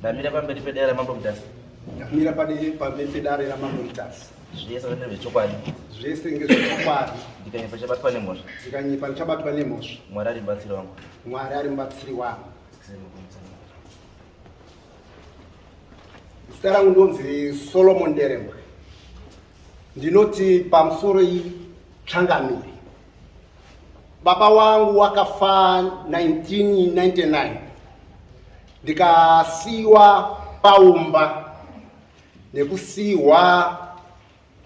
Ndamira pamberi pedare raMambo Mutasa. Ndamira pamberi pedare raMambo Mutasa. Zvese ndezvechokwadi. Zvese ngezvechokwadi. Ndikanyepa ndichabatwa nemhosva. Ndikanyepa ndichabatwa nemhosva. Mwari ari mubatsiri wangu. Mwari ari mubatsiri wangu. Zita rangu ndonzi Solomon Nderembwe. Ndinoti pamusoro iyi changamire. Baba wangu wakafa 1999 ndikasiiwa paumba nekusiiwa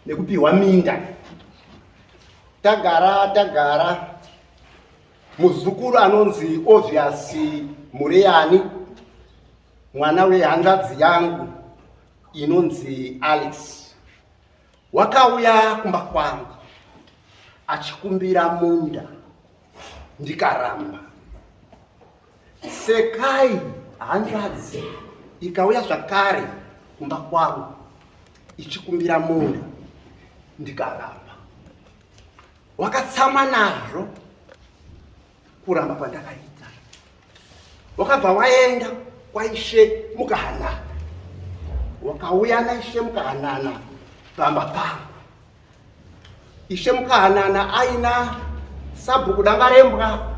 nekupiwa minda. Tagara tagara muzukuru anonzi Obvious Mureyani mwana wehanzvadzi yangu inonzi Alex wakauya kumba kwangu achikumbira munda ndikaramba. Sekai hanzvadzi ikauya zvakare kumba kwangu ichikumbira munda ndikaramba. Wakatsamwa nazvo kuramba kwandakaita wakabva waenda kwaishe mukahanana wakauya naishe mukahanana pamba pangu ishe mukahanana aina sabhuku dangarembwa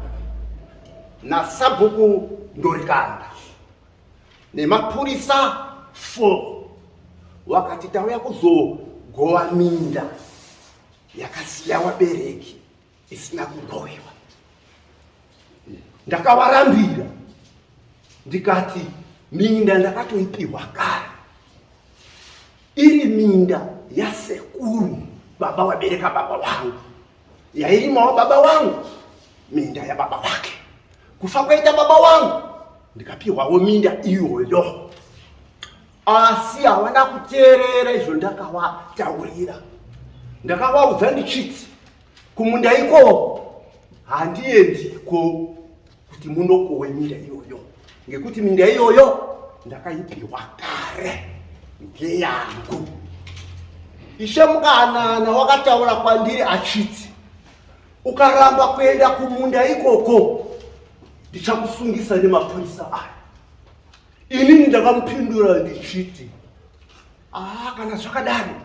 nasabhuku ndorikanda nemapurisa 4 wakati tauya kuzogova minda yakasiya wabereki isina kugovewa. Ndakavarambira ndikati minda ndakatoipihwa kare, iri minda yasekuru baba wabereka baba wangu, yairimawo baba wangu, minda yababa wake. Kufa kwaita baba wangu ndikapihwawo minda iyoyo, asi havana kuteerera izvo ndakavataurira. Ndakavaudza ndichiti kumunda ikoko handiendiko kuti munokowe minda iyoyo ngekuti minda iyoyo ndakaipiwa kare ngeyangu. Ishe Mukanana wakataura kwandiri achiti ukaramba kuenda kumunda ikoko ndichakusungisa nemapurisa aya. Inini ndakamupindura ndichiti ah, kana zvakadaro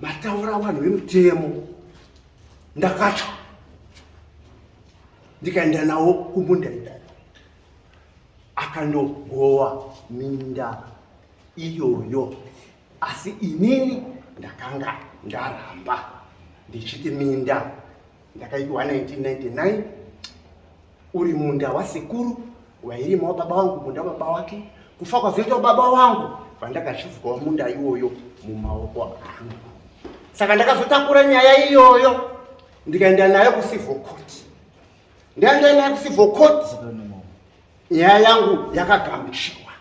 mataura vanhu vemutemo ndakatya ndikaenda nawo kumunda ikoko akandogowa minda iyoyo asi inini ndakanga ndaramba ndichiti minda ndakaipiwa 1999 uri munda wasekuru wairimawo baba wangu munda wababa wake kufa kwazoitawo baba wangu vandakachivhukawo munda iwoyo mumaoko angu saka ndakazotakura nyaya iyoyo ndikaenda nayo kucivil court ndaenda nayo kucivil court nyaya yangu yakagamuchirwa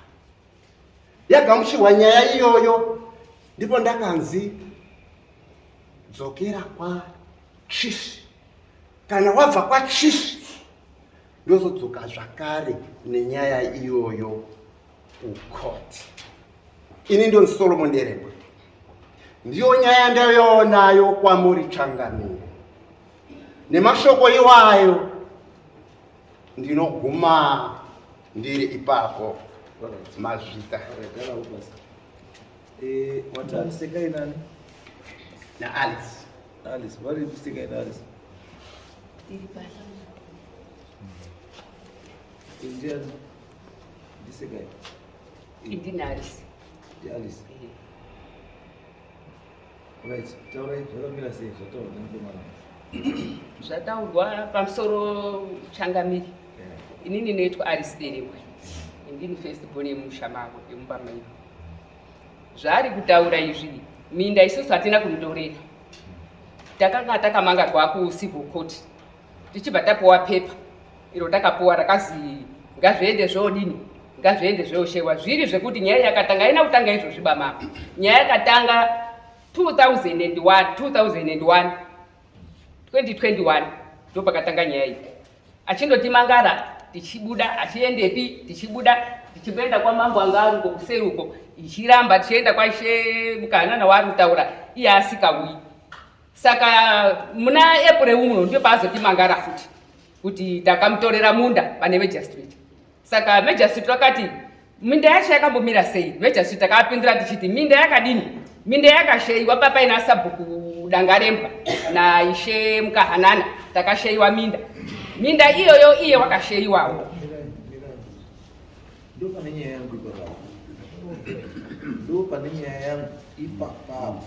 yagamuchirwa nyaya iyoyo ndipo ndakanzi dzokera kwachief kana wabva kwachief ndozodzoka zvakare nenyaya iyoyo kucourt ini ndonzi Solomon Derengwa ndiyo nyaya ndayonayo kwamuri changamire nemashoko iwayo ndinoguma ndiri ipapo mazvita. Eh, watani Sekai nani? Na Alice. Alice, vari Sekai na Alice. Tiri pasi. Ndiani? Ndisekai. Ndini Alice. Ndi Alice. Right, taurai zvakamira sei zvataurwa nemukomana? Zvataurwa pamusoro changamiri. Inini noitwa Alice Derengwe. Indini first born yemusha mavo yemumba medu. Zvaari kutaura izvi minda isusu hatina kumutorera. Takanga takamanga kwaku civil court. Tichibva tapuwa pepa iro takapuwa rakazi ngazviende zvodini ngazviende zvoshewa zviri zvekuti nyaya yakatanga haina kutanga izvozvi bamama nyaya yakatanga 2001 2001 2021 ndopakatanga nyaya iyi achindoti mangara tichibuda achiendepi tichibuda tichimboenda kwamambo anga ari uko kuseri uko ichiramba tichienda kwaishe mukanana waari kutaura iye asikauyi saka muna april umuno ndipo paazoti mangara futi kuti takamutorera munda pane veja street. Saka Major Street vakati minda yacho yakambomira sei? Major Street takapindura tichiti minda yakadini? Minda yakasheyiwa papaina sabhuku Dangarembwa naishe Mukahanana, takasheyiwa minda. Minda iyoyo iye wakasheyiwawo. Ndo pane nyaya yangu ipapapo. Ndo pane nyaya yangu ipapapo.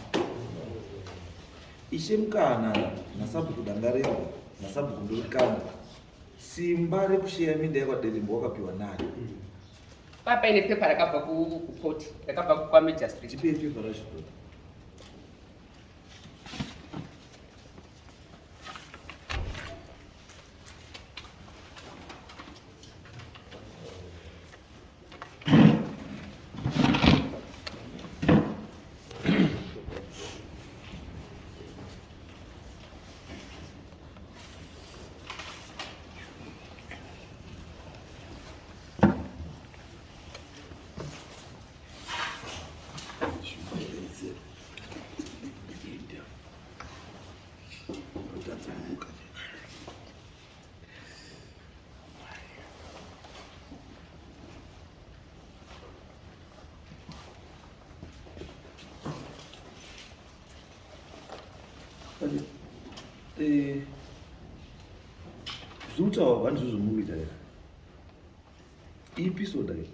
Ishe Mukahanana nasabhuku Dangarembwa nasabhuku Ndorikanda, simba rekusheya minda yekwaDerembwa wakapiwa nani? Papaine pepa rakabva kukoti, rakabva kwaMajor Street. Tipei pepa racho. Zviri kutaurwa vandizvo zvomuri kuita here? Ipi soda iyi?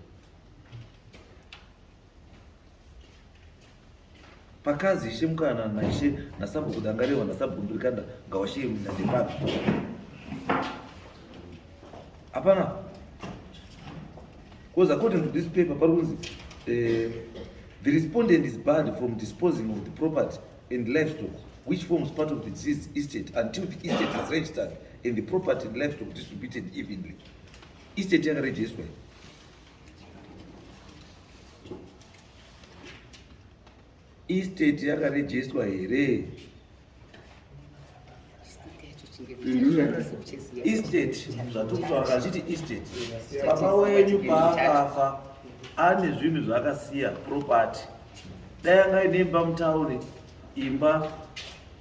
Pakazi ishe Mukana naishe nasabhuku Dangarembwa nasabhuku Ndurikanda ngawashiye minda ndepapi? Hapana. Because according to this paper, pari kunzi the respondent is barred from disposing of the property and livestock which forms part of the deceased estate until the estate is registered and the property and livestock distributed evenly. Estate yakaregisterwa. Estate yakaregisterwa here? Estate zvatikutaura achiti estate. Baba wenyu paakafa ane zvinhu zvaakasiya, property. Dai anga aine imba mutauni, imba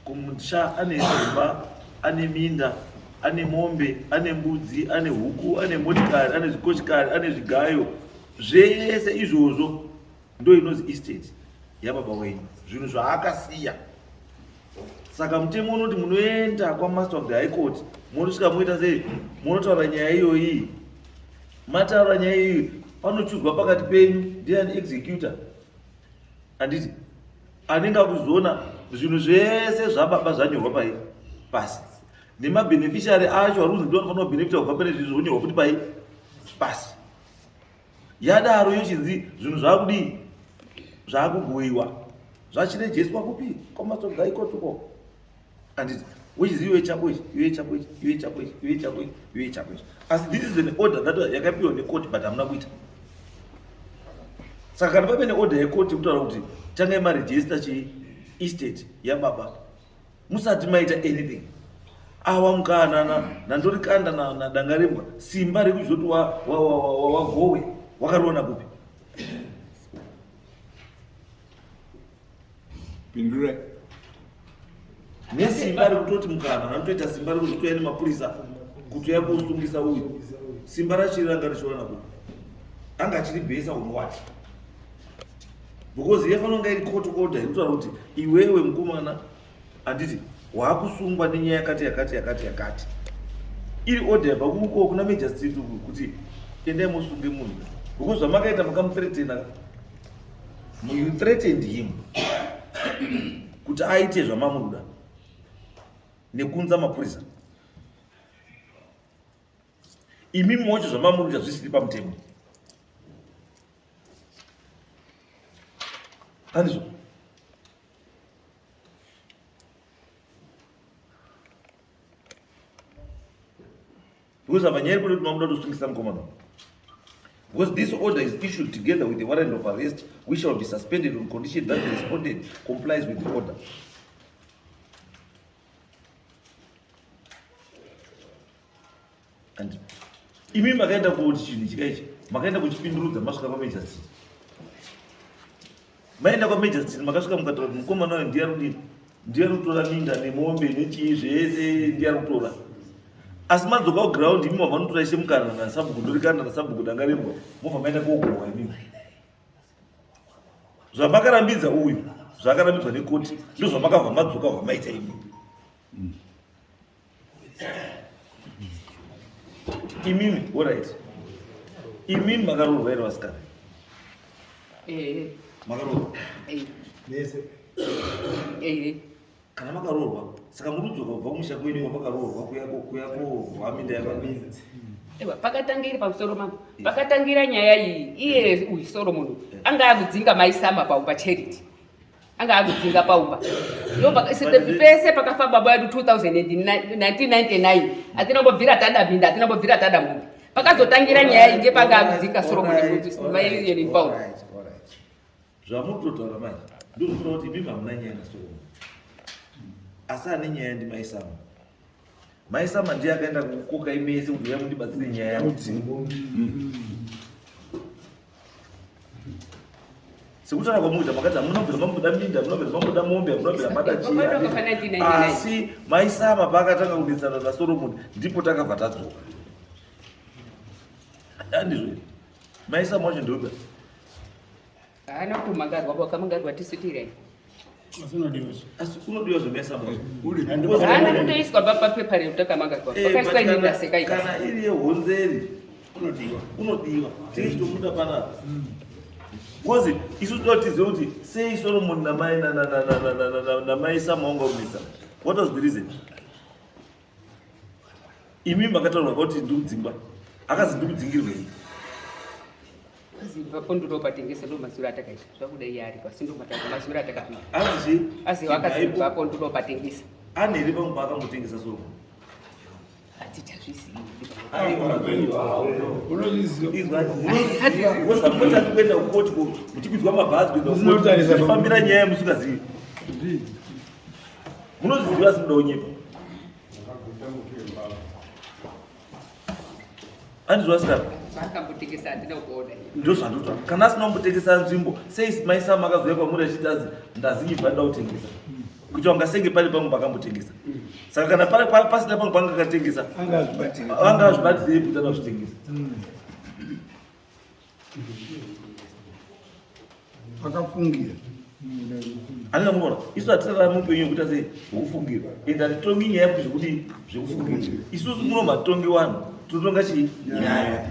kumusha, ane imba, ane minda, ane mombe, ane mbudzi, ane huku, ane motikari, ane zvikochikari, ane zvigayo, zvese izvozvo ndo inonzi estate yababa wenyu, zvinhu zvaakasiya. Saka mutemo unoti munoenda kwamaster of the high court, munosvika moita sei? Munotaura nyaya iyoyi. Mataura nyaya iyoyi, panochuzwa pakati penyu ndiani executor, handiti? Anenge akuzoona zvinhu zvese zvababa zvanyorwa pai pasi, nemabeneficiary acho ari kunzi ndo anofanira kubenefita kubva pane zvinhu zvonyorwa futi pai pasi. Yadaro yochinzi zvinhu zvakudii, zvakugoyiwa, zvachirejeswa kupi? Kwamaster of the high court uko, handiti? Which is iwe chako ichi, iwe chako ichi, iwe chako ichi, iwe chako ichi, iwe chako ichi. Asi this is an order that yakapiwa necourt, but hamuna kuita. Saka kana pave neorder yecourt yekutaura kuti tangai maregister chi estate yababa musati maita anything, awa Mukanana naNdorikanda naDangarembwa, simba rekuzoti wagowe wakariona kupi? Pindure. Nesimba rekutoti Mukana vanotoita simba rekuzotoya nemapurisa kuti uya kosungisa uyu, simba rachiri ranga richiwana kupi? Anga achiri bhesa on what? Because yafanira kunga iri court order inotaura kuti iwewe mukomana, handiti, waakusungwa nenyaya yakati yakati yakati yakati, iri order yabva kuko kuna magistrate uku kuti endai musunge munhu. Because zvamakaita, makamuthreatena, you threatened him kuti aite zvamamunoda nekunza mapurisa. Imimi wacho zvamamunoita zvisiri pamutemo, handizvo? Because apa nyaya iri kuti mamuda kutosungisa mukomana, because this order is issued together with the warrant of arrest, which shall be suspended on condition that the respondent complies with the order. And imi makaenda kuti chinhu chikaichi, makaenda kuchipindurudza, masvika kwamagistrate, maenda kwamagistrate, makasvika mukataura kuti mukomana uyu ndiye arikudini, ndiye ari kutora minda nemombe nechii zvese, ndiye ari kutora. Asi madzoka kuground imi mabva notora ishe mukana nasabhuku ndorikana nasabhuku dangarembwa mobva maenda kogohwa imimi. Zvamakarambidza uyu zvakarambidzwa nekoti ndozvamakabva madzoka bva maita imi. Imimi, alright. Imimi makaroorwa here vasikana? Eh. Makaroorwa? Eh. Nese. Eh. Kana makaroorwa, saka muri kudzoka kubva kumusha kwenyu kwamakaroorwa kuya kuya koorwa minda yakanzi. Ewa, pakatangira pamusoro mambo. Pakatangira nyaya iyi, iye uyu Solomon anga akudzinga mai Sama paumba charity. Anga akudzinga paumba. Pese pakafa baba yedu 1999 hatina kumbobvira tada minda, hatina kumbobvira tada mombe. Pakazotangira nyaya iyi ngepanga akudzinga Solomon kuti mai yeni Paul. Zvamunototaura manje ndozvinotaura kuti imimi hamuna nyaya naSolomon. Asi ane nyaya ndimai Sama. Mai Sama ndiye akaenda kukoka imese kuti uya mundibatsire nyaya yangu. Sekutaura kwamuita makati hamuna kubvira mamboda minda, hamuna kubvira mamboda mombe, hamuna kubvira mada chii. Asi mai Sama paakatanga kunetsana naSolomon ndipo takabva tadzoka. Handizvo here? Mai Sama wacho ndeupi? Haana kutomangarwa wakamangarwa tisu tiri. Asi unodiwa zvemai Sama wacho. Haana kutoiswa papepa rekuti akamangarwa. Pakaiswa ini ndaseka ika. Kana iri yehonzeri unodiwa. Unodiwa. Tiri chitomuda panapa. Because isu toda tizive kuti sei Solomon namai namai Sama wanga kunetsa. What was the reason? Imi makataurwa kuti ndikudzingwa. Akazi ndikudzingirwei? Zibva ponduro patengese ndo mazura atakaita. Zvakuda iye ari pasi ndo mazura atakapinda. Azi Azi wakazibva ponduro patengesa. Ane here pamwe paakambotengesa Solomon? Hatichazvizivi. Unozviziva kuenda kukoti muchikwidzwa mabhazi kuenda kufambira nyaya yemusingazivi. Munozviziva asi muda kunyepa. Andizvo asikana? Vakambotengesa handina kuona. Ndozvandotaura. Kana asina kumbotengesa nzvimbo, sei mai Sama akazouya kwamuri achiti azi ndazinyibva ndoda kutengesa. Kuti wangasenge pane pamwe pakambotengesa. Saka kana pasina pamwe panga akatengesa, anga azvibatirei kuti anozvitengesa. Akafungira. Andina munoona, isu hatirarami upenyu hwekuita sei hwekufungira. Ende hatitongi nyaya kuti zvekudii zvekufungira. Isusu muno matongi wanhu, tinotonga chii? Nyaya.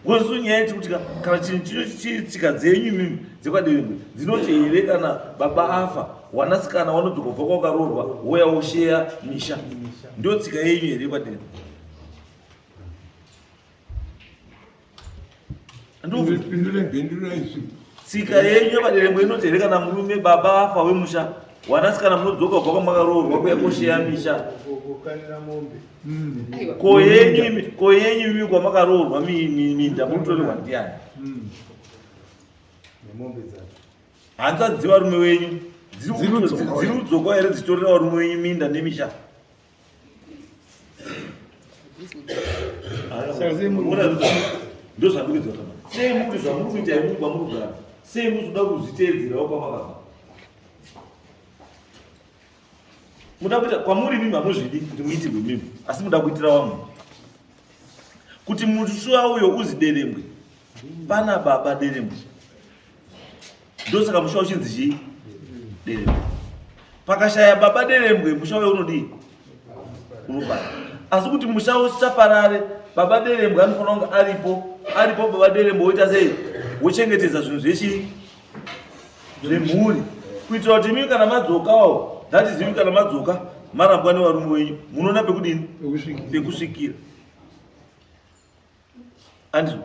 Ngozi nyaya yeti kuti kana chinhu chiri tsika dzenyu imimi dzekwaDerembwe dzinoti here kana baba afa wanasikana wanodzoka kubva kwakaroorwa wouya wosheya misha. Ndio tsika yenyu here yekwaDerembwe? Tsika yenyu yepaDerembwe inoti here kana murume baba afa wemusha wanasikana munodzoka kubva kwamakaroorwa kuya kosheya misha. Ko yenyu imi kwamakaroorwa minda munotorerwa ndiani? Hanzvadzi dzevarume wenyu dziri kudzoka here dzichitorera varume wenyu minda nemisha? Ndozvandikuedza kutaura. Sei muri zvamuri kuita imimi kwamuri kugara? Sei muzoda kuzviteedzerawo kwamakabva? Muda kuita kwamuri imimi hamuzvidi kuti muitirwe imimi, asi muda kuitira vamwe. Kuti musha uyo uzi Derembwe, pana baba Derembwe. Ndosaka musha uchinzi chii? Derembwe. Pakashaya baba Derembwe, musha uyo unodii? Unoparara. Asi kuti musha usaparare, baba Derembwe anofanira kunge aripo, aripo baba Derembwe woita sei? Wochengetedza zvinhu zvechii? Zvemhuri. Kuitira kuti imi kana madzokawo, that is imi kana madzoka, marambwa nevarume wenyu, munoona pekudini? Pekusvikira. Andizvo.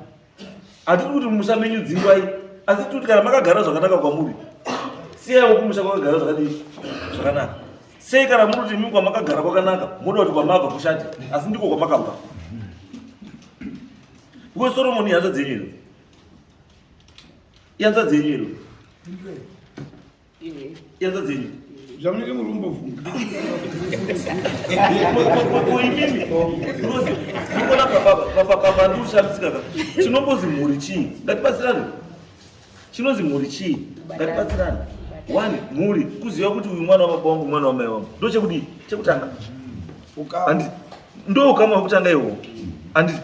Hatisi kuti mumusha menyu dzingwai, asi tiri kuti kana makagara zvakanaka kwamuri, siyaiwo kumusha kwakagara zvakadii? Zvakanaka. Sei kana muri kuti imi kwamakagara kwakanaka, moda kuti kwamabva kushate, asi ndiko kwamakabva. Because Solomon ihanzvadzi yenyu here? Ihanzvadzi yenyu here? Ihanzvadzi yenyu. Zvamunenge muri kumbofunga. Ko imimi, Rose, ndikuona pandirushamisika ka. Chinombozi mhuri chii? Ngatibatsirane. Chinozi mhuri chii? Ngatibatsirane. One, mhuri, kuziva kuti uyu mwana wababa wangu, mwana wamai wangu. Ndochekudii? Chekutanga. Handiti ndo ukama hwekutanga ihwohwo. Handiti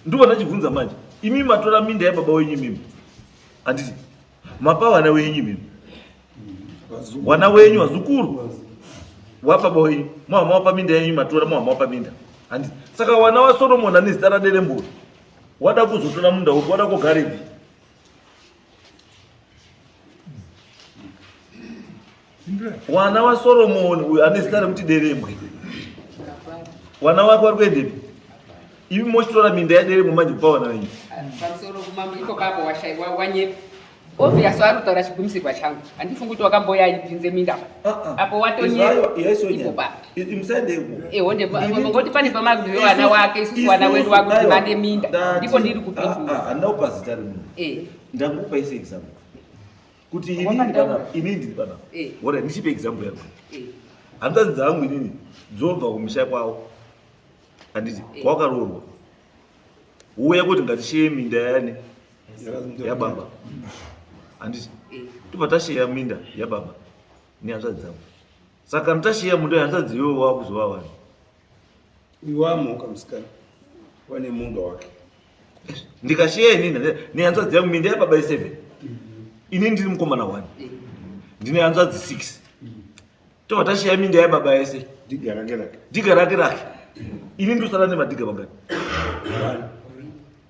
ndobva ndachibvunza manje, imi matora minda yababa wenyu imimi, handiti mapa vana wenyu imimi, wana wenyu vazukuru wababa wenyu, mwava mawapa minda yenyu, matora mwava mawapa minda, handiti? Saka wana waSoromoni ane zita raDerembwe wada kuzotora munda upi, wada kugarepi? Wana waSoromoni uyu ane zita rekuti Derembwe, wana wake wari kuendepi? Imi mochitora minda yaDerembwe manje kupa wana wenyu. Pamusoro kumambo iko papo wanyepa. Obvious ari kutaura chigumisirwa changu. Handifungi kuti wakamboya aibvinze minda apa. Apo watonyepa ipo pa. Musaendeko. Ngoti pane pamakuti wana wake isusu wana wedu wakuti minda. Ndipo ndiri kupindura. Handina kupa zita remunhu. Ndakupa ise example. Kuti inini ndiri panapa. Ora ndichipe example yako. Hanzvadzi dzangu inini dzobva kumusha kwavo. Handiti kwakaroorwa. Uya kuti ngatishiye minda yani yababa. Handiti tobva tashiya minda yababa nehanzvadzi dzangu. Saka kana tashiya munda yehanzvadzi iwewe wakuzova wani. Iwamuka musikana wane munda wake. Ndikashiya inini nehanzvadzi yangu minda yababa i7. Inini ndiri mukomana 1. Ndine hanzvadzi 6. Tobva tashiya minda yababa yese. Dhiga rake rake. Dhiga rake rake. Ini ndosara nemadhiga mangani?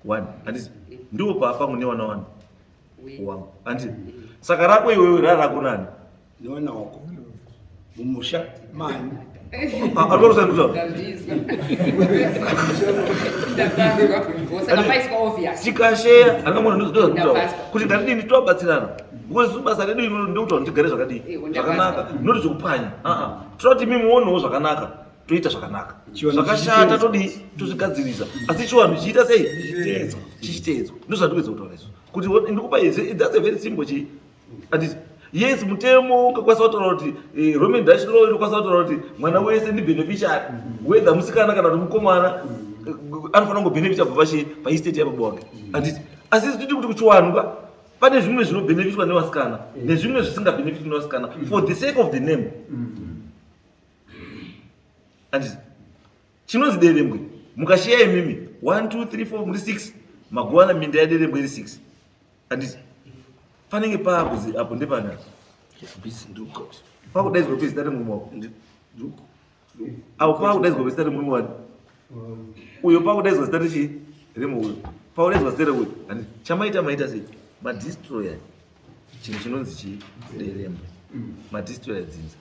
1. Handiti ndipo paapangu newana wani wangu. Handiti saka rako iwewe rarako nani? Newana wako. Mumusha mani. Tikasheya kuti ngatidini tobatsirana because isu basa redu iro ndekuti vanhu tigare zvakadii zvakanaka, not zvekupwanya. Toda kuti imi muonewo zvakanaka, toita zvakanaka, zvakashata todii tozvigadzirisa, asi chiwanhu chichiita sei chichiteedzwa. Ndozvatikuedza kutaura izvo kuti ndikupa izvi, that's a very simple chii. Handiti yes, mutemo ungakwanisa kutaura kuti Roman Dutch law inokwanisa kutaura kuti mwana wese ndi beneficiary, whether musikana kana kuti mukomana, anofanira kungobenefita kubva pachi paestate yababa wake. Handiti asi isu titi kuti kuchiwanhu ka pane zvimwe zvinobhenefitwa nevasikana nezvimwe zvisingabhenefitwi nevasikana for the sake of the name. Handiti chinonzi Derembwe, mukashiya imimi 1 2 3 4 muri 6, magowana minda yaDerembwe iri 6. Handiti panenge paakuzi apo ndepana pakudaidzwa kuti zita remurume wako apo pakudaidzwa kuti zita remurume wani uyo, pakudaidzwa zita rechii remuuyo, pakudaidzwa zita reuyo. Handiti chamaita maita sei? Madestroyer chinhu chinonzi chii? Derembwe. Madestroyer dzinza,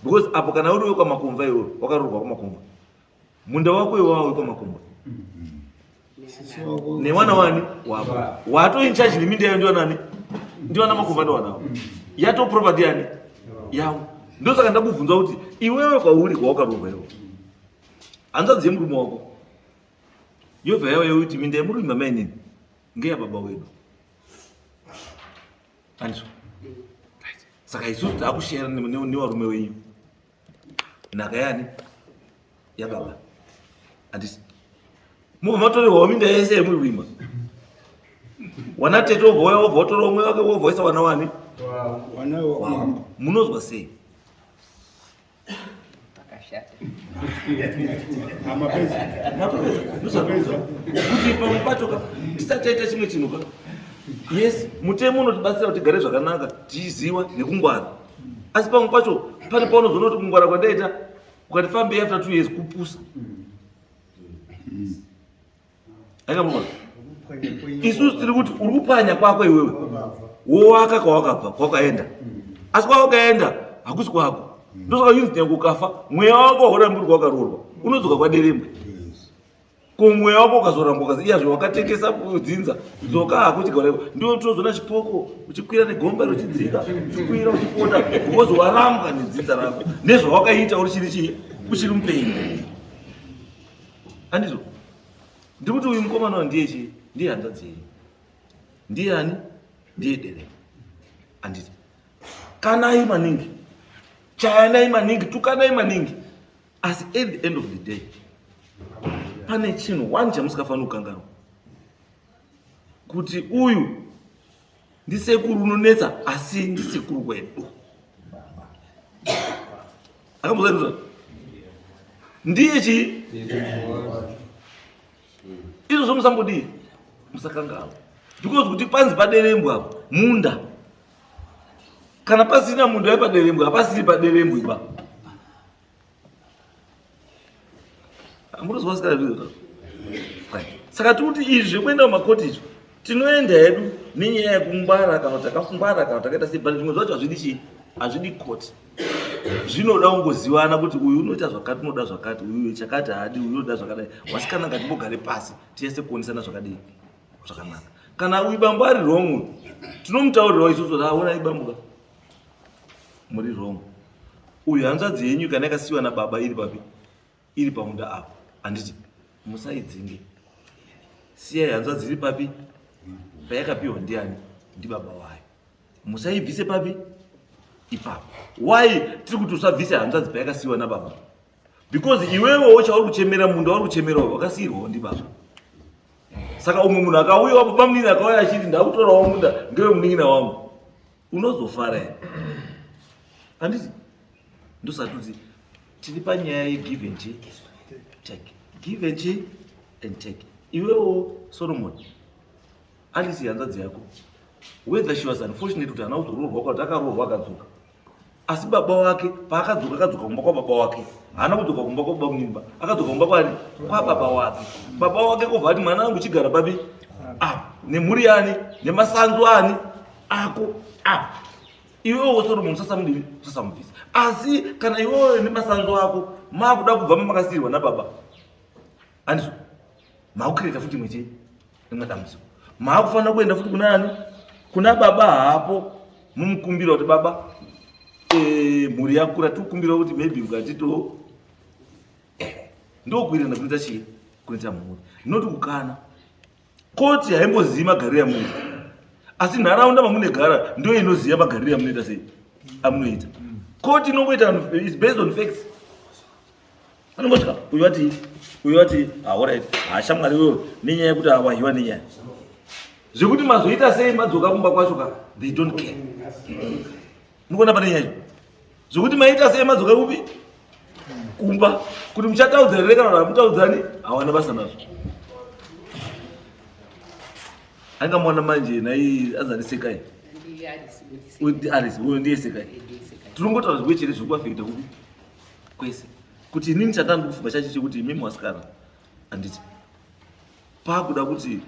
because apo kana uri wekwaMakomva, iwewe wakaroorwa kwaMakomva, munda wako iwawo wekwaMakomva nemwana wani wako wato in charge neminda yayo ndiwanani? Ndiwana Makomva, ndiwanawo yato property yani yavo. Ndosaka ndakubvunza kuti iwewe kwauri kwawakaroorwa iwe, hanzvadzi yemurume wako yobva yauya kuti minda yemurume mamainini ngeyababa wedu. Andizvo? Saka isusu taakushera nevarume wenyu nhaka yani yababa. Handisi mubva matorerwawo minda yese yemuri kuima, wana tete wobva wauya, wobva watora umwe wake, wobva waisa wana wani. Wana wakuhamba. Munozwa sei? Pakashata. Mapedza. Ndozvandikuudza kuti pamwe pacho ka tisati taita chimwe chinhu ka, yes, mutemo unotibatsira kuti tigare zvakanaka tichiziva nekungwara, asi pamwe pacho pane paunozoona kuti kungwara kwandaita ukati fambei after 2 years kupusa. Aikamua isusu tiri kuti uri kupwanya kwako iwewe, wowaka kwawakabva, kwawakaenda, asi kwawakaenda hakusi kwako. Ndosaka yunzi nyange ukafa mweya wako haurambi uri kwawakaroorwa, unodzoka kwaDerembwe. Ko mweya wako ukazoramba ukazi iyazve wakatengesa dzinza, dzoka hako chigara. Ndio tozoona chipoko uchikwira negomba uchidzika, uchikwira uchipota, because warambwa nedzinza rako nezvawakaita uri chiri chii uchiri mupenyu. Handizvo? Ndikuti uyu mukomana uyu ndiye chii? Ndiye hanzvadzi yenyu. Ndiye ani? Ndiye Derembwe. Handiti kanai maningi, chayanai maningi, tukanai maningi, asi at the end of the day pane chinhu one chamusikafaniri kukanganwa, kuti uyu ndisekuru unonetsa, asi ndisekuru wedu. Akambozanizva. Ndiye chii? Izvozvo musambodii, musakanganwa, because kuti panzi paderembwe apo munda, kana pasina munda wepaderembwe hapasiri paderembwe pa. Hamurozwa sikana zvizo. Saka tikuti izvi zvekuenda mumakoti izvi tinoenda hedu nenyaya yekungwara kana kuti takafungwara kana takaita sei, but zvimwe zvacho hazvidi chii, hazvidi koti. Zvinoda kungozivana kuti uyu unoita zvakati, unoda zvakati, uyu chakati haadi, uyu unoda zvakadai. Wasikana ngatimbogare pasi tiyese kuonesana zvakadii zvakanaka. Kana uyu bambo ari wrong, tinomutaurirawo isusu kuti aona ibambo ka muri wrong. Uyu hanzvadzi yenyu kana yakasiyiwa nababa iri papi, iri pamunda apo, handiti musaidzinge, siyai hanzvadzi iri papi payakapiwa ndiani, ndibaba wayo, musaibvise papi ipapo. Why tiri kuti usabvise hanzvadzi payakasiyiwa nababa? Because iwewewo chauri kuchemera munda wauri kuchemerawo wakasiyirwawo ndibaba. Saka umwe munhu akauya wababa munini akauya achiti ndakutorawo munda ngewe munin'ina wangu, unozofara here? Handiti ndosati kuti tiri panyaya yegive and take, give and take. Iwewo Solomon, Alice hanzvadzi yako, whether she was unfortunate kuti haana kuzoroorwa kana kuti akaroorwa akadzoka, asi baba wake paakadzoka akadzoka kumba kwababa wake, haana kudzoka kumba kwababa munimba, akadzoka kumba kwani kwababa wake. Baba wake kobva ati mwana wangu chigara papi apa nemhuri yani nemasanzu ani ako apa. Iwewo Solomon usasamudini, usasamubvisa. Asi kana iwewe nemasanzu ako makuda kubva mamakasiyirwa nababa, handizvo, makucreata futi imwe chii rimwe dambudziko, maakufanira kuenda futi kuna ani, kuna baba hapo, mumukumbira kuti baba mhuri yakura, tikukumbira kuti maybe mukatito ndokuirana kunoita chii, kunoita mhuri, not kukana. Koti haimbozivi magariro amunoita, asi nharaunda mamunegara ndo inoziva magariro amunoita sei amunoita. Koti inongoita is based on facts. Anongosvika uyu ati, uyu ati alright, hashamwari wewe nenyaya yekuti awahiwa nenyaya zvekuti mazoita sei madzoka kumba kwacho ka, they don't care. Mukuona pane nyaya zvekuti maita sei madzoka kupi kumba, kuti muchataudzana here kana kuti hamutaudzani, hawana basa nazvo. Angamuona manje nai anzani Sekai, Alice uyo ndiye Sekai. Tinongotaura zvimwe chete zvekuafekta kupi kwese, kuti inini chandanga kufunga chacho chekuti imimi wasikana, handiti pakuda kuti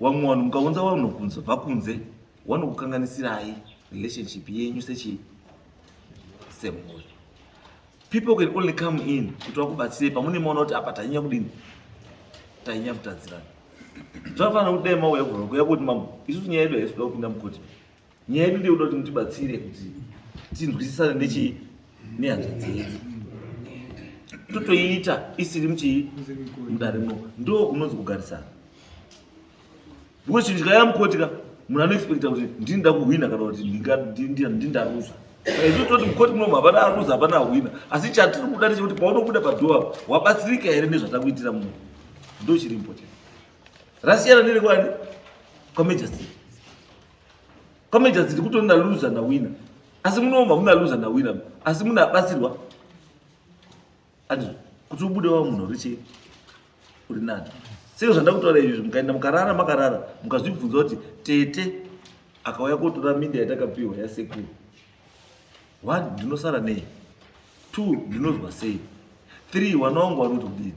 wamwe vanhu mukaunza vanhu kunze bva kunze vanokukanganisirai relationship yenyu sechii semhuri. People can only come in kuti vakubatsirei pamune maona kuti apa tanyanya kudini, tanyanya kutadzirana. Zvakafanana kuti dai mauya kubva kuya kuti mambo, isusu nyaya yedu haisi kuda kupinda mukoti, nyaya yedu ndeyekuda kuti mutibatsire kuti tinzwisisane nechii nehanzvadzi yedu, totoiita isiri muchii mudare muno. Ndo kunonzi kugarisana, because chinhu chikaya mukoti ka munhu anoexpecta kuti ndini ndakuhwina kana kuti ndindaruza. Saka isu toti mukoti munomu hapana aruza, hapana ahwina, asi chatiri kuda ndechekuti paunobuda padhoo apa wabatsirika here nezvatakuitira muno, ndo chiri important. Rasiyana nerekwani kwamajesty, kwamajesty kutori na loser na winner, asi munomu hamuna loser na winner, asi munhu abatsirwa andizvo kuti ubude wa munhu uri chii uri nani. Sei zvandakutaura izvi, mukaenda mukarara makarara mukazvibvunza kuti tete akauya kotora minda yatakapiwa yasekuru, 1 ndinosara nei, 2 ndinozwa sei, 3 wana wangu vanoti kudini,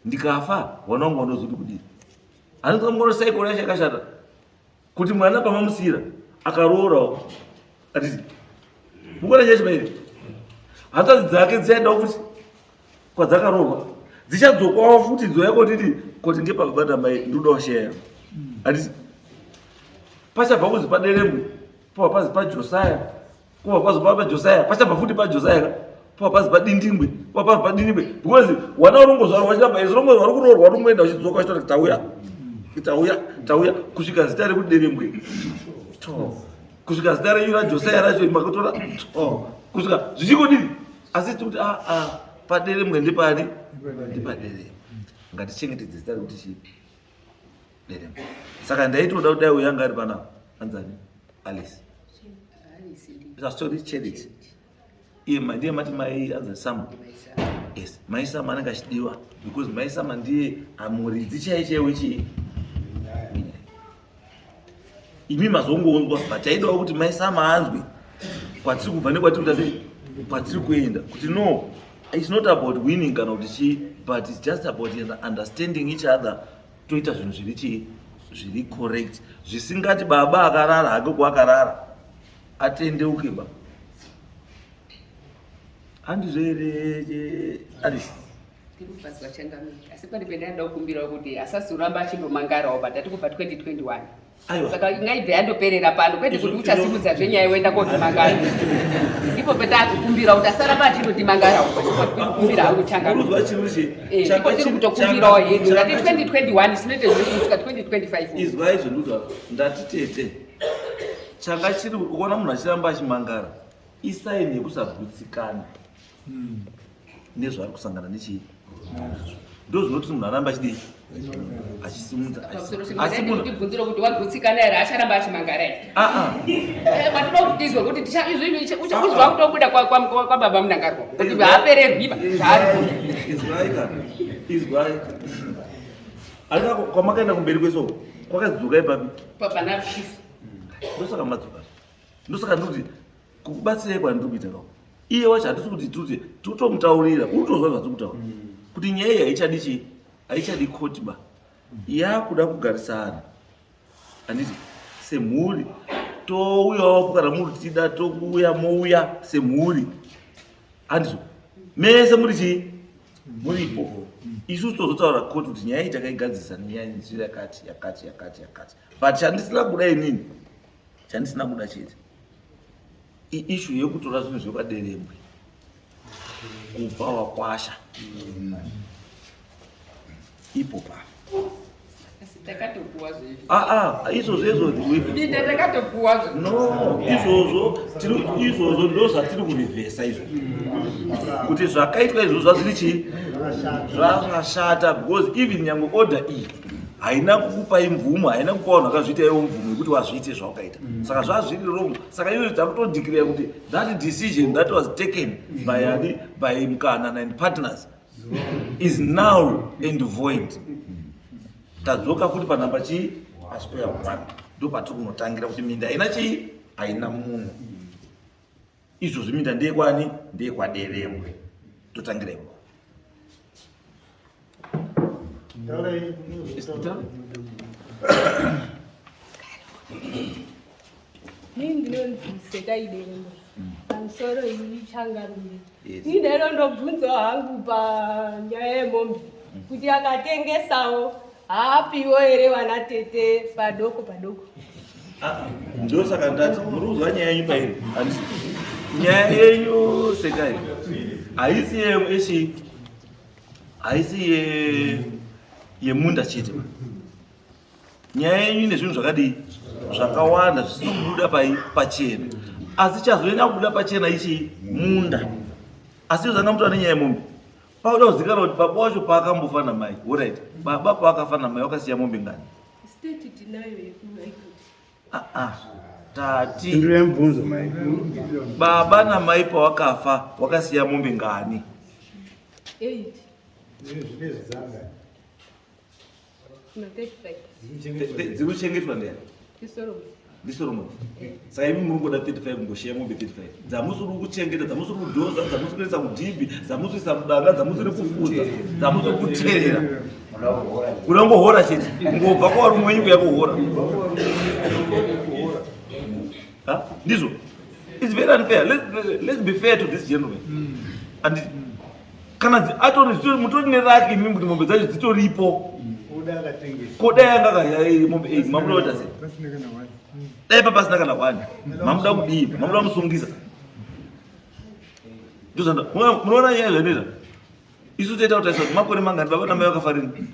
ndikafa wana wangu vanozoti kudini. Hanzi mukona saikoro yacho yakashata kuti mwana pamamusiyira akaroorawo, atiti mukona chacho mairi hanzvadzi dzake dzichaendawo futi kwadzakaroorwa, dzichadzokawo futi dzouya kotiti koti ngepababa mai ndodawo sheya, handiti pachabva kuzi paderembwe pova pazi pajosaya, kova pazi pajosaya, pachabva futi pajosaya ka pova pazi padindingwe, pova pazi padindingwe, because wana urongozvarwa wachiramba izvo rongo vari kuroorwa rungoenda uchidzoka uchitaura kuti tauya tauya tauya kusvika zita rekuderembwe to kusvika zita renyu rajosaya racho makatora to kusvika zvichingodini. Asi tikuti a paderembwe ndepani, ndipaderembwe, ngatichengetedze zita rekuti chii derembwe. Saka ndaitoda kudai uyu anga ari panapa anzani Alice, sorry Charity, iye ndiye mati mai anzani Samu. Yes, maisama anenge achidiwa because maisama ndiye amuridzi chaiye chaiye wechii imi mazongonzwa but taidawo kuti maisama anzwe kwatiri kubva nekwatiri kuita sei kwatiri kuenda kuti no it's not about winning kana kuti chii but it's just about understanding each other toita zvinhu zviri chii zviri correct zvisingati baba akarara hake kwakarara atendeuke ba handizvo here Alice Tirikubatsirwa changamire asi pane pendinoda kukumbirawo kuti asazoramba achindomangarawo but tati kubva 2021 Aiwa. saka ngaibve yandoperera pano kwete kuti uchasimudza zvenyaya woenda kotimangara ndipo petakukumbira kuti asaramba achindotimangarawo kumbira hangu changamire Uruzwa chiro chi Eh, ndipo tiri kutokumbirawo hedu ngati 2021 sinoite zviri kusvika 2025 Izwai zvendudza ndati tete changa chiri ukaona munhu achiramba achimangara isaini yekusagutsikana nezvaari kusangana nechii ndo zvinoti munhu aramba achidii achisimudza asi munhu tibvunzire kuti wagutsikana here acharamba achimangara here aa ah, ah. eh, patinoda kuti tizwe kuti uzwa kutobuda kwababa Mnangagwa kuti haapererwi zvaari izwai ka izwai alika kwamakaenda kumberi kwese kwakadzoka ipapi papana chief ndosaka madzoka ndosaka ndikuti kukubatsirai kwandiri kuita kako iye wacho hatisi kuti tikuti tikutomutaurira urikutozwa zvatiri kutaura kuti nyaya iyi haichadi chii haichadi koti ba yakuda kugarisana handiti semhuri touyawo kana muri tida tokuuya mouya semhuri handizvo mese muri chii muripo isusu tozotaura koti kuti nyaya iyi takaigadzirisa nenyaya nzira yakati yakati yakati yakati but chandisina kuda inini chandisina kuda chete iishu yekutora zvinhu zvekwaderembwe kubva wakwasha ipo pa takatopuwa zvezvo aa ah, izvozvo izvo minda takatopuwa zve no izvozvo izvozvo ndo zvatiri kurivhesa izvo kuti zvakaitwa izvozvo zvazviri chii zvakashata because even nyange order iyi haina kukupai mvumo haina kupa vanhu vakazviita iwo mvumo yekuti wazviite zvawakaita mm. saka zvazviri wrong saka iyo takutodeclare kuti that decision that was taken by ani by mukana and partners is now and void tadzoka futi panhamba chii pasquare one ndo patiri kunotangira kuti minda haina chii haina munhu izvozvi minda ndeyekwani ndeyekwaderembwe totangira ikoko Ini ndinonzi Sekai Derembwe. Pamusoro iyi changamire. Ini ndinondobvunzawo hangu panyaya yemombe kuti akatengesawo haapiwo here vana tete padoko padoko. Ah, ndosaka ndati muri kuzwa nyaya yenyu pairi handisi nyaya yenyu sekai haisi yechi haisi yemunda chete nyaya yenyu ine zvinhu zvakadii zvakawanda zvisiri kubuda pachena asi chazoenda kubuda pachena ichi munda asi zvanga mutoa nenyaya yemombe pakuda kuzikanwa kuti baba wacho paakambofa namai orit baba paakafa namai wakasiya mombe ngani State tinayo yekuhigh court. Ah, ah. Tati. Ndiro mubvunzo mai. Baba namai pawakafa wakasiya mombe ngani? 8. Zvine zvidzanga. No, 35. Dziri kuchengetwa ndiyani? Ndisolomon. Ndisolomon. Saka imi muri kuda 35 kungoshiya mombe 35. Dzamusiri kuchengeta, dzamusiri kudhoza, dzamusiri kuisa kudhibhi, dzamusiri kuisa mudanga, dzamusiri kufudza, dzamusiri kuterera. Kuda kungohora chete. Kungobva kwavari mwenyu kuya kuhora. Ha? Ndizvo. It's very unfair. Let's be fair to this gentleman. And kana atori mutori neraki imi kuti mombe dzacho dzitoripo. Ko dai anga akaya mombe 8 mamuda kuita sei? Dai pa pasina kana one. Mamuda kudii? Mamuda musungisa. Ndozvanda. Munoona nyaya zvinoita. Isu toita kuti taisa makore mangani baba namai vakafa rini?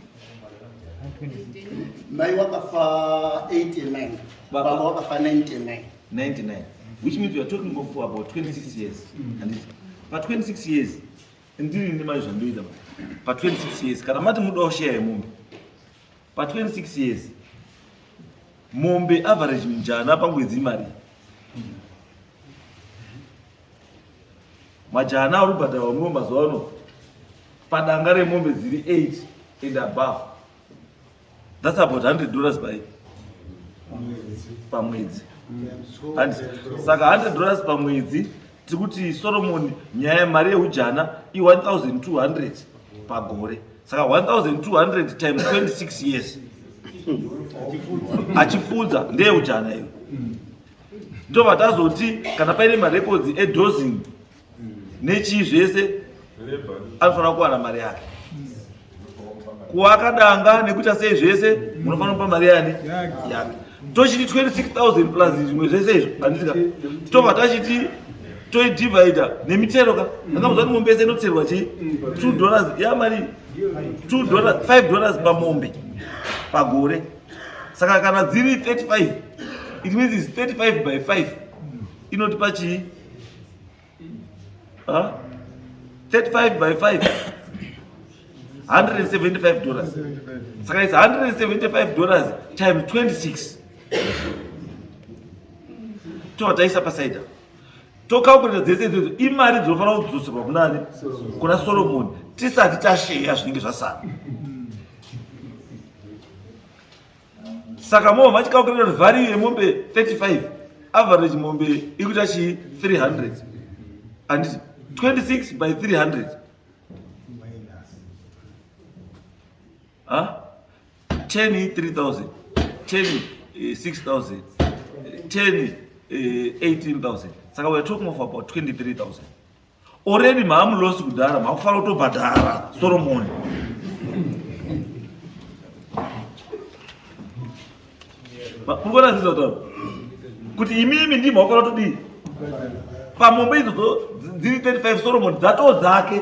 Mai wakafa 89. Baba wakafa 99. 99. Which means we are talking of for about 26 years. And pa 26 years ndiri ndimai zvandoita pa 26 years kana mati muda kushare yemombe pa 26 years mombe average mujana pamwedzi imari majana ari kubhadharwa muno mazuva ano Padanga remombe dziri 8 and above, that's about $100 by pamwedzi. Saka $100 pamwedzi, tiri kuti Solomon, nyaya mari yeujana i1200 pagore. Saka 1200 times 26 years achifudza ndeyeujana iyo. Tobva tazoti kana paine marekodzi edosing nechii zvese, anofanira kuwana mari yake. Kuwaka danga nekuita sei zvese, munofanira kupa mari yani yake. Tochiti 26,000 plus zvimwe zvese izvo, handitika? Tobva tachiti toidivhaidha nemitero ka. Angamuziva kuti mombe yese inoterwa chii? $2 yamari, $2, $5 pamombe pagore. Saka kana dziri 35, it means is 35 by 5, inotipa chii? Huh? 35 by 5, $175. Saka it's $175 times 26. Tobva taisa pasaida, tocalculata dzese idzodzo, imari dzinofanira kudzoserwa kunani? Kuna Solomon, tisati tasheya zvinenge zvasara. Saka mova machicalculata kuti value yemombe 35, average mombe iri kuita chii? 300, handiti? 26 by 300, huh? 10 3000, 10 6000, 10 18,000. Saka we are talking of about 23,000 already. Maamulosi kudhara, makufanira kutobhadhara Solomon. Muri kuona zvizvataura kuti imimi ndimi makufanira kutodii pamombe idzodzo dziri 35? Solomon dzatoo dzake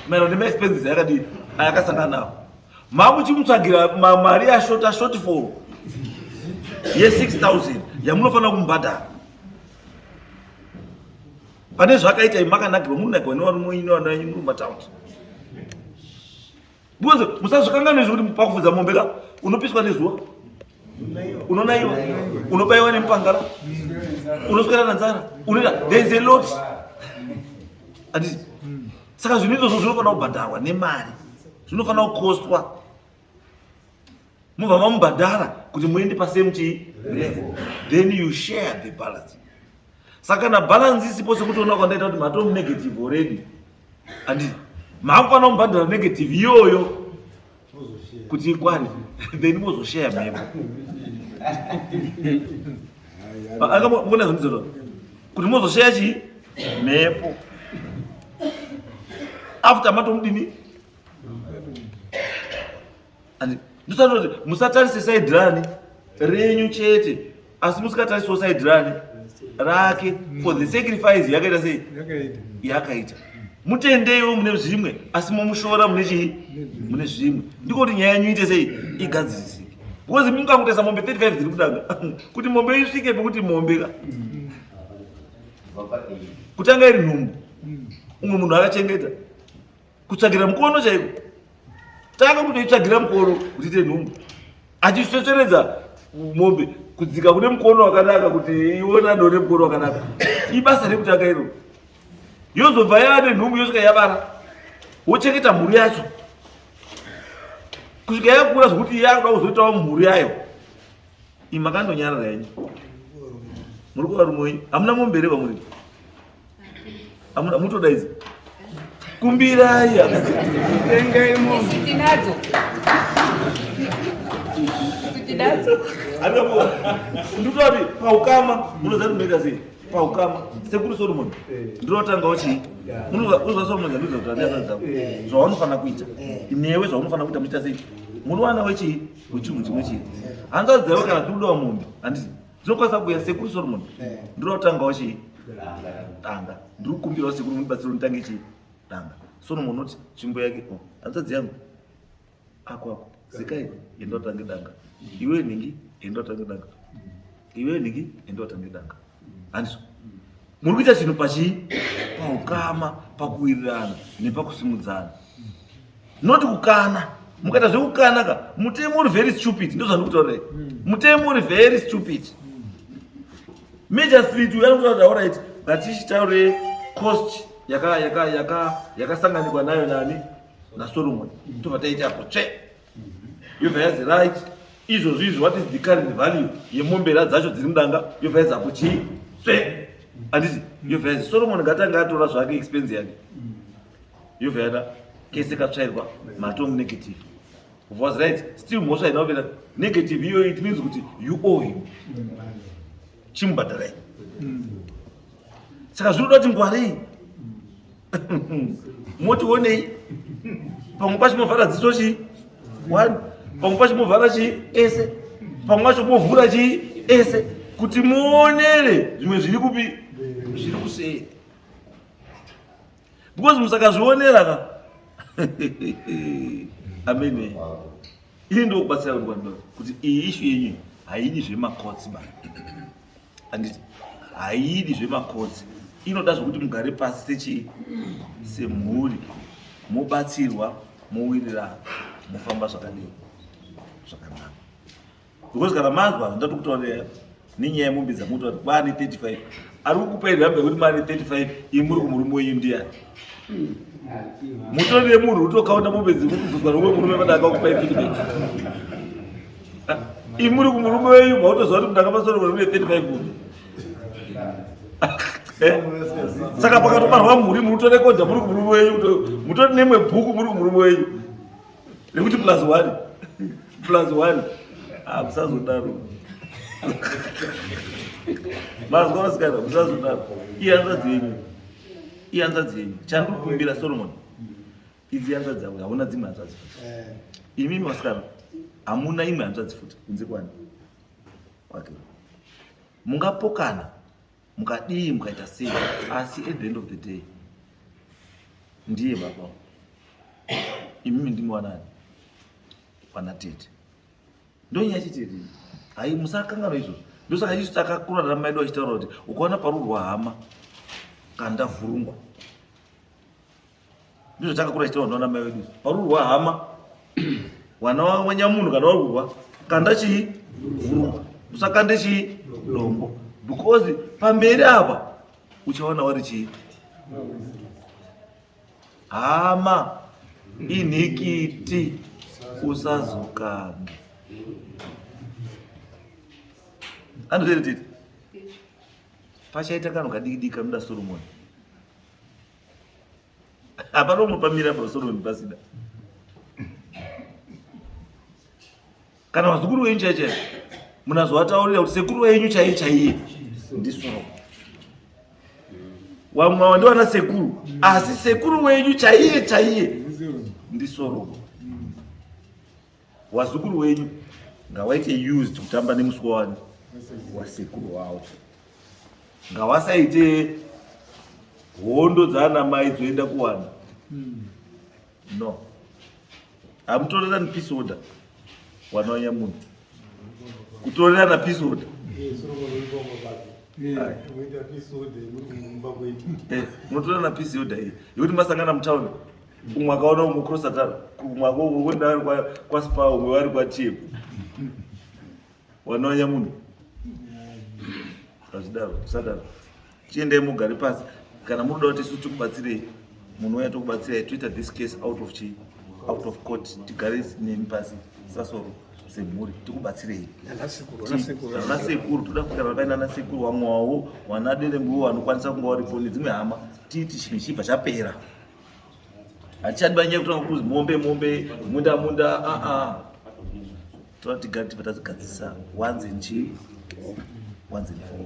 maererano nemaexpenses yakadii ayakasangana nawo. Makuchimutsvagira mari yashota, shortfall ye6000 yamunofanira kumubhadhara pane zvakaita. Imi makanakirwa, munonakirwa nevarume ino, vana venyu muri mumataundi, because musazvikanganwe kuti pakufudza mombe ka, unopiswa nezuva, unonaiwa, unobayiwa nemupangara, unoswera nenzara, unoita, there is a lot, handiti? Saka zvinhu izvozvo zvinofanira kubhadharwa nemari, zvinofanira kukostwa, mubva mamubhadhara kuti muende pasame chii level, then you share the balance. Saka kana balance isipo, sekuti ona kwandaita kuti mato negative already, handiti? Maakufanira kumubhadhara negative iyoyo kuti ikwane, then mozoshare mhepo. Muna zvondizvo kuti mozoshare chii? Mhepo, after matomudini. Ndisati musatarise side rani renyu chete, asi musikatarisewo side rani rake for the sacrifice yakaita sei, yakaita. Mutendeiwo mune zvimwe, asi mumushora mune chii? Mune zvimwe. Ndiko kuti nyaya yenyu ite sei? Igadzirisike. Because mungangotaisa mombe 35 dziri kudanga, kuti mombe isvike pekuti mombe ka, kutanga iri nhumbu, umwe munhu akachengeta, kutsvagira mukono chaiko, tanga kutoitsvagira mukono kuti ite nhumbu, achisvetsveredza mombe kudzika kune mukono wakanaka kuti iona done mukono wakanaka. Ibasa rekutanga iro. Yozobva yava nenhumbu, yosvika yavara, wochengeta mhuri yacho kusvika yakura zvokuti yakuda kuzoitawo mhuri yayo. Imi makandonyarara henyu, muri kuvarume wenyu, hamuna mombe here pamuri? Hamuna, mutodaidza, kumbirai. Tengai mombe. Isu tinadzo. Isu tinadzo. Ndikutoti paukama, munoziva kuti munoita sei paukama? Sekuru Solomon, ndinotangawo chii? Unozva Solomon, zandiudza kuti andiazanzi dzako zvaunofanira kuita newe, zvaunofanira kuita, muchiita sei, muri wana wechii, wechinhu chimwe chii. Hanzvadzi dzaiwe kana dziri kudawo mombe, handiti dzinokwanisa kuuya? Sekuru Solomon, ndinotangawo chii? Danga. Ndiri kukumbirawo sekuru mundibatsiro, nditange chii? Danga. Solomon unoti tsvimbo yake, o hanzvadzi yangu, ako ako zikai, enda utange danga. Iwe nhingi, enda utange danga. Iwe nhingi, enda utange danga. Handizvo? Muri kuita chinhu pachii? Paukama, pakuwirirana nepakusimudzana, not kukana. Mukaita zvekukana ka, mutemo uri very stupid. Ndo zvandikutaurirai, mutemo uri very stupid. Magistrate uyo anokuta kuti alright, ngatichitaure cost yakasanganikwa nayo nani. naSolomon, tobva taita apo tsve, yobva yazi right, izvozvo izvi, what is the current value yemombera dzacho dziri mudanga? Yobva yazi apo chii, tsve, handiti? Yobva yazi Solomon ngatanga atora zvake expense yake, yobva yada kese katsvairwa matom negative was right. Still mhosva haina kupera. Negative iyoyo, it means kuti you owe him, chimubhadharai. Saka zvinoda kuti ngwarei, motionei pamwe pacho movhara dziso chii one, pamwe pacho movhara chii ese, pamwe pacho movhura chii ese, kuti muonere zvimwe zviri kupi, zviri kusei, because musakazvionera ka. Amene ini ndokubatsira kuti iyi issue yenyu haidi zvemakotsi ba, handiti? Haidi zvemakotsi, inoda zvokuti mugare pasi sechii, semhuri, mobatsirwa, mowirirana, mofamba zvakadii, zvakanaka, because kana manzwa ndatokutaurira nenyaya yemombe dzamuti kuti kwaane 35, ari kukupai ramba yekuti maane 35, imi muri kumurume wenyu ndiyani? Mutori nemunhu utokaunda mombe dziri kubvunzwa nomwe murume padaka kupai feedback. Imi muri kumurume wenyu, mautoziva kuti mudanga pasoro mune 35 munhu. Saka pakatobarwa mhuri, munotorekodha muri kumurume wenyu, mutori nemwe bhuku muri kumurume wenyu rekuti plus one, plus one. Ah, musazodaro, mazwa vasikana, musazodaro. Ihanzvadzi yenyu, ihanzvadzi yenyu. Chandiri kukumbira, Solomon, idzi hanzvadzi dzako, hauna dzimwe hanzvadzi futi. Imimi vasikana hamuna imwe hanzvadzi futi kunze kwani kwake. Mungapokana, mukadii, mukaita sei, asi at the end of the day ndiye baba. Imimi ndimi wanani, wana tete. Ndonyaya chitete hai, musakanganwa izvozvo. Ndosaka isu takakura namai edu achitaura kuti ukaona parurwa hama, kanda vhurungwa. Ndizvo takakura achitaura naana mai vedu, parurwa hama, wana wanyamunhu kana warurwa, kanda chii, vhurungwa, usakande chii, dombo, because pamberi apa uchaona wari chii, hama inhikiti, usazokange andozere tete. Pachaita kanhu kadiki diki kanoda Solomon, hapana umwe pamira pa Solomon pasina kana vazukuru venyu chaiye chaiye. Munazovataurira kuti sekuru venyu chaiye chaiye ndiSolomon. Wamwe ava ndivana sekuru, asi sekuru wenyu chaiye chaiye ndiSolomon. Wazukuru wenyu ngawaite used kutamba nemuswa wani wasekuru wavo, ngawasaite hondo dzaana mai dzoenda kuwana. No, hamutorerani peace order, wana wanyamunhu kutorerana peace order. Munotorerana peace order iyi yekuti masangana mutauni, umwe akaona umwe crossatara, umwe akoenda ari kwaSpa, umwe vari kwaTM, wana wanyamunhu hazvidaro, usadaro. Chiendai mugare pasi. Kana munoda kuti isu tikubatsirei, munouya tokubatsirai, toita this case out of chi out of court, tigare nemi pasi sasoro semhuri, tikubatsirei. Ana sekuru, toda kugara paina ana sekuru vamwe wavo, wana derembuwo vanokwanisa kunge varipo nedzimwe hama, tiiti chinhu chibva chapera. Hatichadi banyaya kutanga kuzi mombe mombe, munda munda, aa, toda tigare tibva tazigadzisa once and chi once and for all.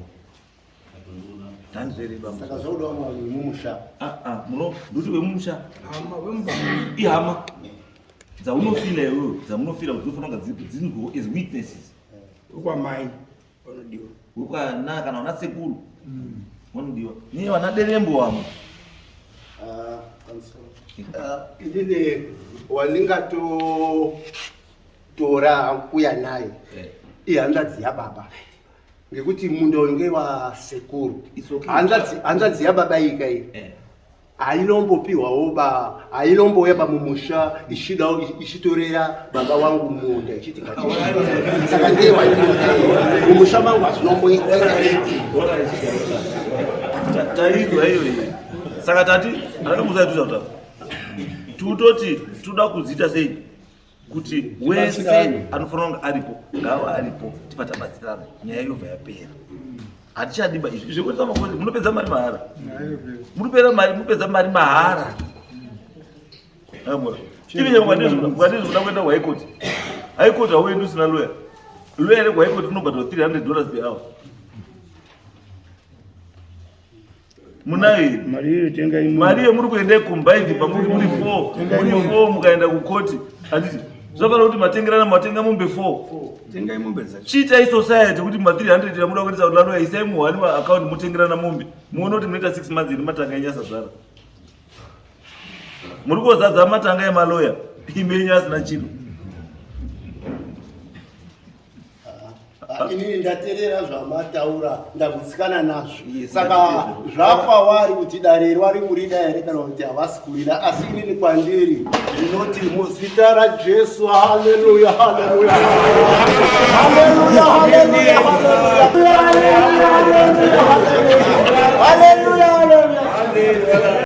Tandizvere baba. Saka zvakuda vamwe vemumusha. Ah, muno nduti wemumusha ihama dzaunofila iwewe, dzamunofila kuti dzinofanira kunga dziripo, dzinzwewo as witnesses. Wekwamai vanodiwa. Wekwana kana wana sekuru vanodiwa, niye vana derembo vamwe. Ah, pamusoro. Ah, inini wandingatotora kuya naye ihanzvadzi yababa, ngekuti munda uyu ngewasekuru. It's okay. Hanzvadzi yababa iyi kai hainombopiwawo ba, hainombouya pamumusha ichidawo ichitorera baba wangu munda ichiti saka ndiye mumusha mangu, hazvinomboitika. Taizwa iyo iyi. Saka tati andakamuzaituza kutaura, tutoti Toda kuziita sei kuti wese anofanira kunge aripo ngava aripo, tibva tabatsirana, nyaya yobva yapera. Hatichadiba izvi zvekuisa makoti, munopedza mari mahara, munopera mari, munopedza mari mahara. Even mukadii kuenda kuhigh court, high court hauendi usina lawyer. Lawyer rekuhigh court unobhadharwa $300 per hour. Munayo here mari iyo? Tenga imwe. Mari iyo muri kuenda combined pamuri muri four, muri four, mukaenda kukoti, handiti zvafanira kuti matengerana, matenga mombe four? Tenga imombe dzacho. Chiitai society kuti ma300 yamuda kuendesa kulaloya, isai muhwani maaccount, mutengerana mombe, muone kuti munoita 6 months iri matanga enyu asazara. Muri kozadza matanga emaloya, imenyu asina chiro. Ah, inini ndateerera zvamataura, ndagutsikana nazvo. Saka Ndateerera. zvakwavari kuti dare vari kurida here kana kuti havasi kurida, asi inini kwandiri ndinoti muzita raJesu, haleluya, haleluya.